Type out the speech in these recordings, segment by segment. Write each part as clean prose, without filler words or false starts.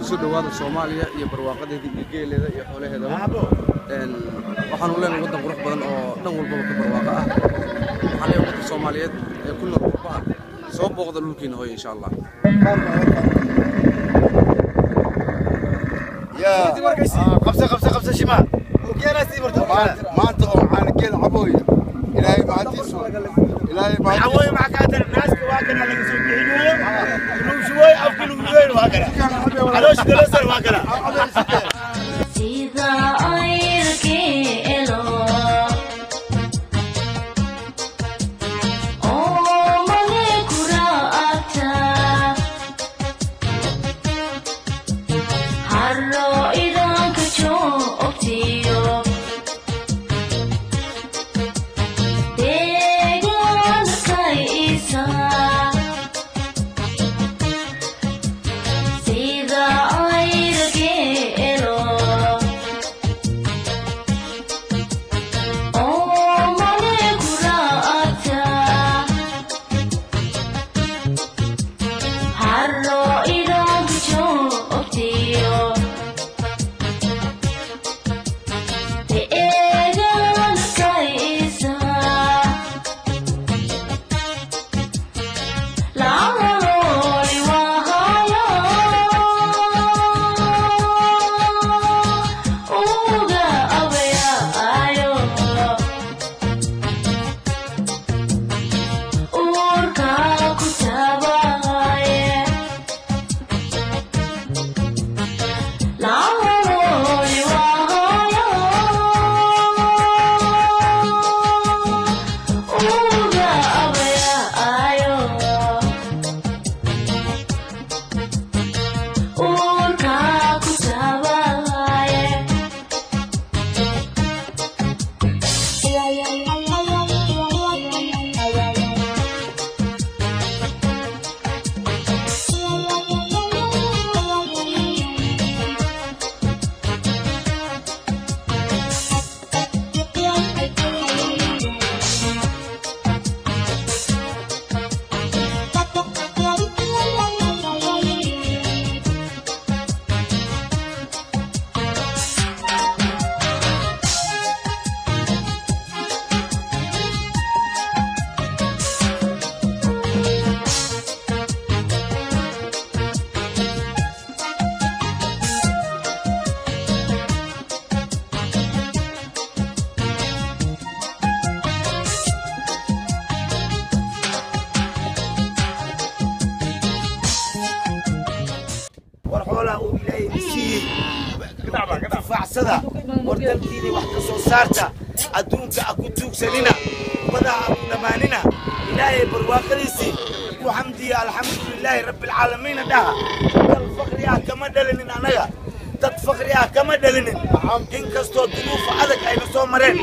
Kusoo dhawaada Soomaaliya iyo barwaaqadeeda iyo geeleeda iyo xoolaheedaba. Waxaanu leenahay waddan qurux badan oo dhan walbaba ka barwaaqa ah. Waxaan leeyahay ummadda Soomaaliyeed ee ku nool qurbaha, soo booqda dhulkiina hooyo, insha Allah. Qabsa, qabsa, qabsa, shima. Maanta oo caana geel cabooya, Ilaahay mahadiisu, Ilaahay mahadiisu. Waxaa maxaa kaa taran naaska waa kana laga soo bixinayo, lagu shubayo afka, lagu shubayo waa kana, caloosha galasar waa kana. Sida ayrkeelo oo male kuraata harro idanka joogtiyo deegaanka isa sida ayrkeelo oo male kuraata harro idanka joogtiyo deegaanka isa lacalooli wahayo uga abayaayo uurka ku tabaye lacalooli wahayo uga abayaayo uurka ku tabaye. War xoolaha uu Ilaahay siiyey intifaacsada. War dalkiini wax ka soo saarta, adduunka ha ku tuugsanina, badaha ha ku dhammaanina. Ilaahay barwaaqadiisii ku xamdiya, alxamdulilaahi rabbi alcaalamiina dhaha. Dal fakri ah kama dhalinin annaga, dad fakri ah kama dhalinin, inkastoo duruufa adag ayna soo mareen.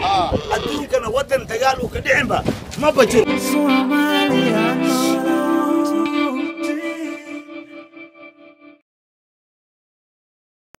Adduunkana waddan dagaal uu ka dhicinba ma bajiro. Soomaaliya.